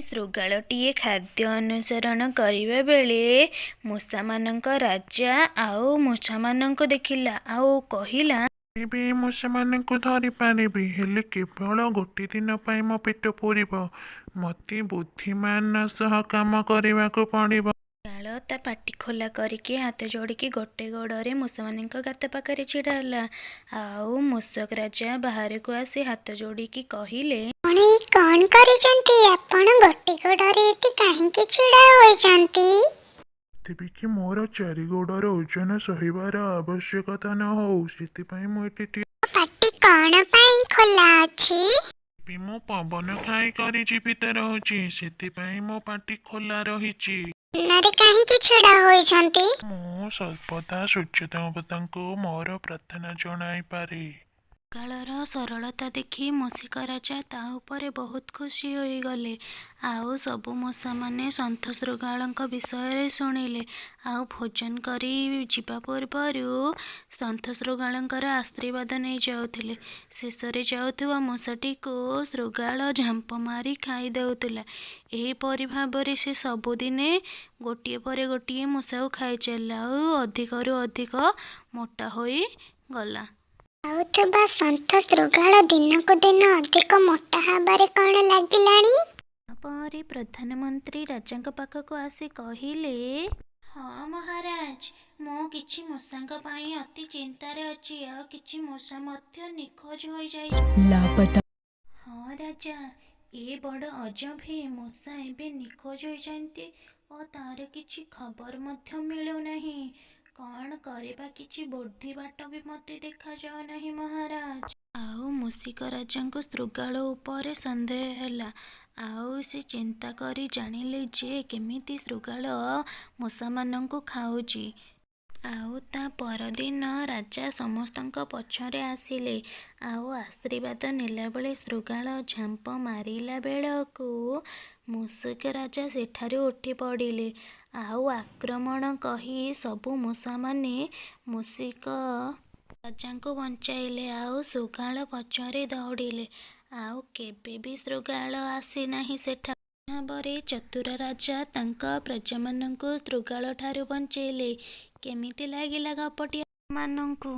ଶୃଗାଳଟିଏ ଖାଦ୍ୟ ଅନୁସରଣ କରିବା ବେଳେ ମୂଷାମାନଙ୍କ ରାଜା ଆଉ ମୂଷାମାନଙ୍କୁ ଦେଖିଲା ଆଉ କହିଲା, ଏବେ ଏ ମୂଷାମାନଙ୍କୁ ଧରିପାରିବି, ହେଲେ କେବଳ ଗୋଟେ ଦିନ ପାଇଁ ମୋ ପେଟ ପୂରିବ। ମୋତେ ବୁଦ୍ଧିମାନର ସହ କାମ କରିବାକୁ ପଡ଼ିବ। ଶୃଗାଳ ତା ପାଟି ଖୋଲା କରିକି ହାତ ଯୋଡ଼ିକି ଗୋଟେ ଗୋଡ଼ରେ ମୂଷାମାନଙ୍କ ଗାତ ପାଖରେ ଛିଡ଼ା ହେଲା। ଆଉ ମୂଷକ ରାଜା ବାହାରକୁ ଆସି ହାତ ଯୋଡ଼ିକି କହିଲେ, ଆପଣ ଏଇ କଣ କରିଛନ୍ତି? ଆପଣ ଗୋଟେ ଗୋଡ଼ରେ ଏଠି କାହିଁକି ଛିଡ଼ା ହୋଇଛନ୍ତି? ତେବେ କି ମୋର ଚାରି ଗୋଡ଼ର ଓଜନ ସହିବାର ଆବଶ୍ୟକତା ନ ହଉ, ସେଥିପାଇଁ ମୁଁ ଏଠି ଠିଆ। ପାଟି କଣ ପାଇଁ ଖୋଲା ଅଛି? ବି ମୁଁ ପବନ ଖାଇ କରି ଜୀବିତ ରହୁଛି, ସେଥିପାଇଁ ମୋ ପାଟି ଖୋଲା ରହିଛି। ସାମ୍ନାରେ କାହିଁକି ଛିଡ଼ା ହୋଇଛନ୍ତି? ମୁଁ ସର୍ବଦା ସୂର୍ଯ୍ୟ ଦେବତାଙ୍କୁ ମୋର ପ୍ରାର୍ଥନା ଜଣାଇପାରେ। ଶୃଗାଳର ସରଳତା ଦେଖି ମୂଷିକ ରାଜା ତା ଉପରେ ବହୁତ ଖୁସି ହୋଇଗଲେ। ଆଉ ସବୁ ମୂଷାମାନେ ସନ୍ଥ ଶୃଗାଳଙ୍କ ବିଷୟରେ ଶୁଣିଲେ ଆଉ ଭୋଜନ କରି ଯିବା ପୂର୍ବରୁ ସନ୍ଥ ଶୃଗାଳଙ୍କର ଆଶୀର୍ବାଦ ନେଇ ଯାଉଥିଲେ। ଶେଷରେ ଯାଉଥିବା ମୂଷାଟିକୁ ଶୃଗାଳ ଝାମ୍ପ ମାରି ଖାଇ ଦେଉଥିଲା। ଏହିପରି ଭାବରେ ସେ ସବୁଦିନେ ଗୋଟିଏ ପରେ ଗୋଟିଏ ମୂଷାକୁ ଖାଇ ଚାଲିଲା ଆଉ ଅଧିକରୁ ଅଧିକ ମୋଟା ହୋଇଗଲା। ଖାଉଥିବା ସନ୍ଥ ଶୃଗାଳ ଦିନକୁ ଦିନ ଅଧିକ ମୋଟା ହେବାରେ କଣ ଲାଗିଲାଣି? ତାପରେ ପ୍ରଧାନମନ୍ତ୍ରୀ ରାଜାଙ୍କ ପାଖକୁ ଆସି କହିଲେ, ହଁ ମହାରାଜ, ମୁଁ କିଛି ମୂଷାଙ୍କ ପାଇଁ ଅତି ଚିନ୍ତାରେ ଅଛି, ଆଉ କିଛି ମୂଷା ମଧ୍ୟ ନିଖୋଜ ହୋଇଯାଇଛି। लापता। ହଁ ରାଜା, ଏ ବଡ଼ ଅଜବ ହେ, ମୂଷା ଏବେ ନିଖୋଜ ହୋଇଛନ୍ତି ଓ ତାର କିଛି ଖବର ମଧ୍ୟ ମିଳୁନାହିଁ। କଣ କରିବା, କିଛି ବୁଦ୍ଧି ବାଟ ବି ମୋତେ ଦେଖାଯାଉ ନାହିଁ ମହାରାଜ। ଆଉ ମୂଷିକ ରାଜାଙ୍କୁ ଶୃଗାଳ ଉପରେ ସନ୍ଦେହ ହେଲା, ଆଉ ସେ ଚିନ୍ତା କରି ଜାଣିଲେ ଯେ କେମିତି ଶୃଗାଳ ମୂଷାମାନଙ୍କୁ ଖାଉଛି। ଆଉ ତା ପରଦିନ ରାଜା ସମସ୍ତଙ୍କ ପଛରେ ଆସିଲେ, ଆଉ ଆଶୀର୍ବାଦ ନେଲାବେଳେ ଶୃଗାଳ ଝାମ୍ପ ମାରିଲା ବେଳକୁ ମୂଷିକ ରାଜା ସେଠାରୁ ଉଠି ପଡ଼ିଲେ। ଆଉ ଆକ୍ରମଣ କହି ସବୁ ମୂଷାମାନେ ମୂଷିକ ରାଜାଙ୍କୁ ବଞ୍ଚାଇଲେ ଆଉ ଶୃଗାଳ ପଛରେ ଦୌଡ଼ିଲେ। ଆଉ କେବେ ବି ଶୃଗାଳ ଆସିନାହିଁ ସେଠାକୁ। ଭାବରେ ଚତୁର ରାଜା ତାଙ୍କ ପ୍ରଜାମାନଙ୍କୁ ଶୃଗାଳଠାରୁ ବଞ୍ଚେଇଲେ। କେମିତି ଲାଗିଲା ଗପଟି ମାନଙ୍କୁ?